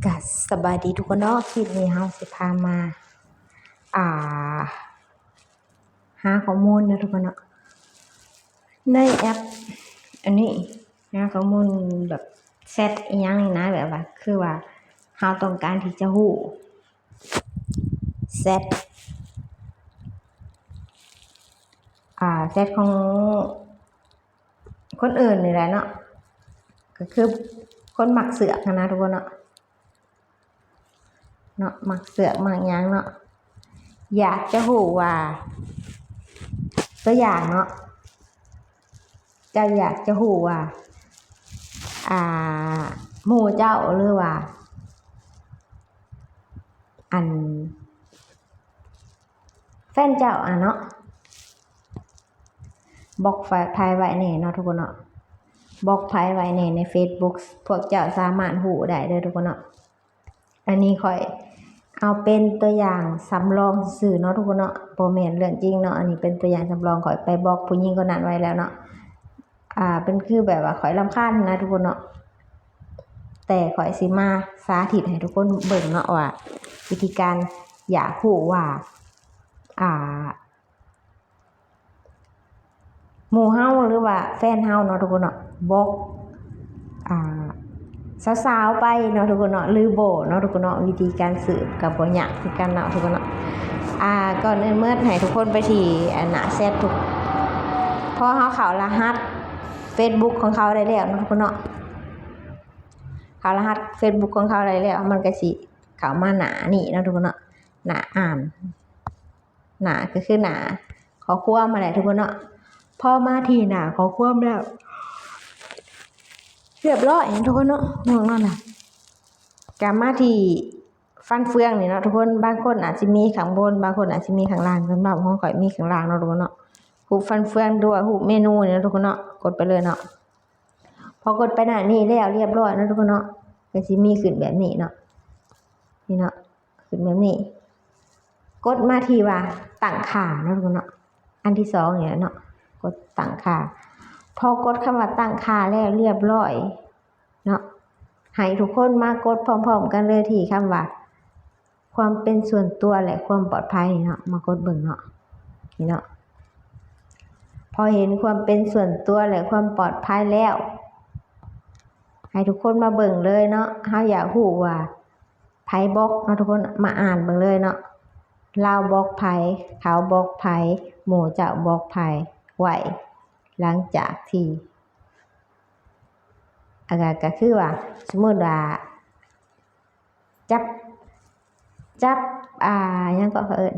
ກະສະບາຍດີທຸກຄົນເນາະ, ຄລິບນີ້ເຮົາຊິພາມາ ອ່າ ຫາຂໍ້ມູນເນາະທຸກຄົນເນາະ ໃນແອັບອັນນີ້ ຫາຂໍ້ມູນແບບແຊັດອີ່ຫຍັງນີ້ນະ, ແບບວ່າ ຄືວ່າເຮົາຕ້ອງການທີ່ຈະຮູ້ແຊັດ ອ່າ ແຊັດຂອງຄົນອື່ນນີ້ແຫຼະເນາະ, ກໍຄືຄົນມັກເຊືອກຫັ້ນນະທຸກຄົນເນາະ. ເນາະ ມັກເຊືອກມັກຫຍັງເນາະ. ຢາກຈະຮູ້ວ່າ ຕົວຢ່າງເນາະ ເຈົ້າຢາກຈະຮູ້ວ່າ ອ່າ ໝູ່ເຈົ້າ ຫຼືວ່າ ອັນ ແຟນເຈົ້າ ອະເນາະ ບລັອກໃຜໄວ້ແດ່ເນາະທຸກຄົນເນາະ, ບລັອກໃຜໄວ້ແດ່ໃນເຟສບຸກ ພວກເຈົ້າສາມາດຮູ້ໄດ້ເດີທຸກຄົນເນາະ. ອັນນີ້ຂ້ອຍເອົາເປັນຕົວຢ່າງສຳລອງຊື່ໆເນາະທຸກຄົນເນາະ, ບໍ່ແມ່ນເລື່ອງຈິງເນາະ, ອັນນີ້ເປັນຕົວຢ່າງສຳລອງ. ຂ້ອຍໄປບລັອກຜູ້ຍິງຄົນນັ້ນໄວ້ແລ້ວເນາະ, ອ່າ ເປັນຄືແບບວ່າຂ້ອຍລຳຄານນະທຸກຄົນເນາະ, ແຕ່ຂ້ອຍຊິມາສາທິດໃຫ້ທຸກຄົນເບິ່ງເນາະ ວ່າວິທີການຢາກຮູ້ວ່າ ອ່າ ໝູ່ເຮົາ ຫຼືວ່າແຟນເຮົາເນາະທຸກຄົນເນາະ ບລັອກ ອ່າ ສາວໆໄປເນາະທຸກຄົນເນາະ ຫຼືບໍ່ເນາະທຸກຄົນເນາະ. ວິທີການສືບກໍບໍ່ຍາກຄືກັນເນາະທຸກຄົນເນາະ. ອ່າ ກ່ອນອື່ນໝົດໃຫ້ທຸກຄົນໄປທີ່ ອັນ ໜ້າແຊັດທຸກ ພໍເຮົາເຂົ້າລະຫັດເຟສບຸກຂອງເຂົາໄດ້ແລ້ວເນາະທຸກຄົນເນາະ, ເຂົ້າລະຫັດເຟສບຸກຂອງເຂົາໄດ້ແລ້ວ ມັນກໍຊິເຂົ້າມາໜ້ານີ້ເນາະທຸກຄົນເນາະ, ໜ້າອ່ານ ໜ້າກໍຄືໜ້າຂໍ້ຄວາມຫັ້ນແຫຼະທຸກຄົນເນາະ. ພໍມາທີ່ໜ້າຂໍ້ຄວາມແລ້ວ ຮຽບຮ້ອຍທຸກຄົນເນາະ, ນອກນັ້ນນະ ກະມາທີ່ຟັນເຟືອງນີ້ເນາະທຸກຄົນ. ບາງຄົນອາດຊິມີຂ້າງບົນ ບາງຄົນອາດຊິມີຂ້າງລ່າງ, ສຳລັບຂອງຂ້ອຍມີຂ້າງລ່າງເນາະທຸກຄົນເນາະ. ຮູບຟັນເຟືອງ ຫຼືວ່າຮູບເມນູນີ້ເນາະທຸກຄົນເນາະ, ກົດໄປເລີຍເນາະ. ພໍກົດໄປໜ້ານີ້ແລ້ວຮຽບຮ້ອຍເນາະທຸກຄົນເນາະ, ກໍຊິມີຂຶ້ນແບບນີ້ເນາະ, ນີ້ເນາະ ຂຶ້ນແບບນີ້. ກົດມາທີ່ວ່າຕັ້ງຄ່າເນາະທຸກຄົນເນາະ, ອັນທີສອງນີ້ແຫຼະເນາະ, ກົດຕັ້ງຄ່າ. ພໍກົດຄຳວ່າຕັ້ງຄ່າແລ້ວຮຽບຮ້ອຍເນາະ, ໃຫ້ທຸກຄົນມາກົດພ້ອມໆກັນເລີຍທີ່ຄຳວ່າ ຄວາມເປັນສ່ວນຕົວ ແລະ ຄວາມປອດໄພເນາະ, ມາກົດເບິ່ງເນາະ, ນີ້ເນາະ. ພໍເຫັນຄວາມເປັນສ່ວນຕົວ ແລະ ຄວາມປອດໄພແລ້ວ ໃຫ້ທຸກຄົນມາເບິ່ງເລີຍເນາະ. ເຮົາຢາກຮູ້ວ່າໃຜບລັອກເນາະທຸກຄົນ, ມາອ່ານເບິ່ງເລີຍເນາະ, ລາວບລັອກໃຜ ເຂົາບລັອກໃຜ ໝູ່ເຈົ້າບລັອກໃຜໄວ້. ຫຼັງຈາກທີ່ ອາ ກໍຄືວ່າ ສົມມຸດວ່າ ຈັບ ຈັບ ອ່າ ຫຍັງເກາະເຂົາເອີ້ນ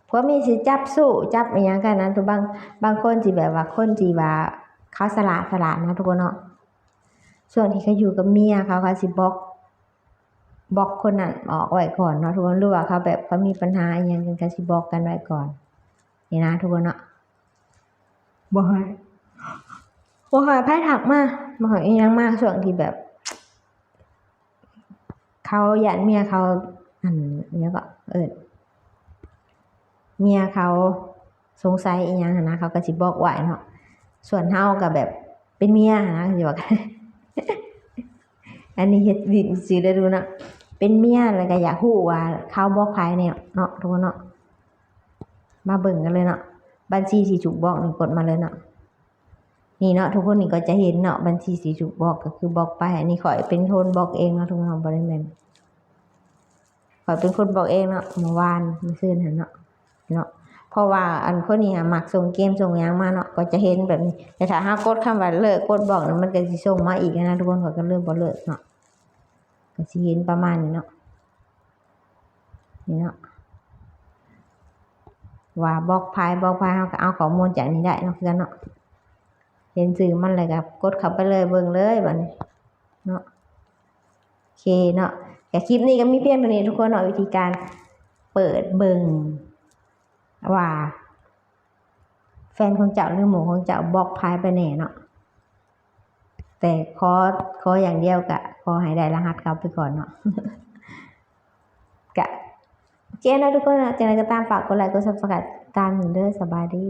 ພວກມີຊິຈັບຊູ້ ຈັບອີ່ຫຍັງກັນນະ. ບາງ ບາງຄົນຊິແບບວ່າ ຄົນທີ່ວ່າເຂົາສະຫຼາດ ສະຫຼາດນະທຸກຄົນເນາະ, ຊ່ວງທີ່ເຂົາຢູ່ກັບເມຍເຂົາ ເຂົາຊິບລັອກ ບລັອກຄົນນັ້ນອອກໄວ້ກ່ອນເນາະທຸກຄົນ, ຫຼືວ່າເຂົາແບບເຂົາມີບັນຫາອີ່ຫຍັງກັນ ເຂົາຊິບລັອກກັນໄວ້ກ່ອນ ນີ້ນະທຸກຄົນເນາະ. ບໍ່ໃຫ້ ບໍ່ໃຫ້ໃຜທັກມາ ບໍ່ໃຫ້ອີ່ຫຍັງມາ ຊ່ວງທີ່ແບບ ເຂົາຢ້ານເມຍເຂົາ ອັນ ຫຍັງເກາະ ເອີ້ນ ເມຍເຂົາສົງໄສອີ່ຫຍັງຫັ້ນນະ ເຂົາກໍຊິບລັອກໄວ້ເນາະ. ສ່ວນເຮົາກໍແບບເປັນເມຍຫັ້ນນະ ຊິວ່າ ອັນນີ້ເຮັດຫຼິ້ນຊື່ໆເດີທຸກຄົນເນາະ, ເປັນເມຍແລ້ວກໍຢາກຮູ້ວ່າເຂົາບລັອກໃຜແດ່ເນາະທຸກຄົນເນາະ. ມາເບິ່ງກັນເລີຍເນາະ, ບັນຊີທີ່ຖືກບລັອກນີ້ກົດມາເລີຍເນາະ. ນີ້ເນາະ ທຸກຄົນນີ້ກໍຈະເຫັນເນາະ ບັນຊີທີ່ຖືກບລັອກກໍຄືບລັອກໄປ. ອັນນີ້ຂ້ອຍເປັນຄົນບລັອກເອງເນາະທຸກຄົນເນາະ, ບໍ່ໄດ້ແມ່ນ ຂ້ອຍເປັນຄົນບລັອກເອງເນາະ ເມື່ອວານ ມື້ຄືນຫັ້ນເນາະ ເນາະ. ເພາະວ່າອັນຄົນນີ້ຫາມັກສົ່ງເກມສົ່ງຫຍັງມາເນາະ ກໍຈະເຫັນແບບນີ້. ແຕ່ຖ້າເຮົາກົດຄຳວ່າເລີກ ກົດບລັອກນີ້ ມັນກໍຊິສົ່ງມາອີກຫັ້ນນະທຸກຄົນ, ຂ້ອຍກໍເລີຍບໍ່ເລີກເນາະ. ກໍຊິເຫັນປະມານນີ້ເນາະ ນີ້ເນາະ ວ່າບລັອກໃຜ ບລັອກໃຜ ເຮົາກໍເອົາຂໍ້ມູນຈາກນີ້ໄດ້ເນາະ ຄືກັນເນາະ. ເຫັນຊື່ມັນແລ້ວກໍກົດເຂົ້າໄປເລີຍ ເບິ່ງເລີຍບາດນີ້ເນາະ. ໂອເຄເນາະ ແຕ່ຄລິບນີ້ກໍມີພຽງເທົ່ານີ້ທຸກຄົນເນາະ, ວິທີການເປີດເບິ່ງວ່າ ແຟນຂອງເຈົ້າ ຫຼື ໝູ່ຂອງເຈົ້າບລັອກໃຜໄປແດ່ເນາະ. ແຕ່ຂໍ ຂໍຢ່າງດຽວກະຂໍໃຫ້ໄດ້ລະຫັດເຂົາໄປກ່ອນເນາະ. ກະໂອເຄເນາະທຸກຄົນເນາະ, ຈັ່ງໃດກໍຕາມ ຝາກກົດໄລ ກົດ Subscribe ຕາມນີ້ເດີ. ສະບາຍດີ.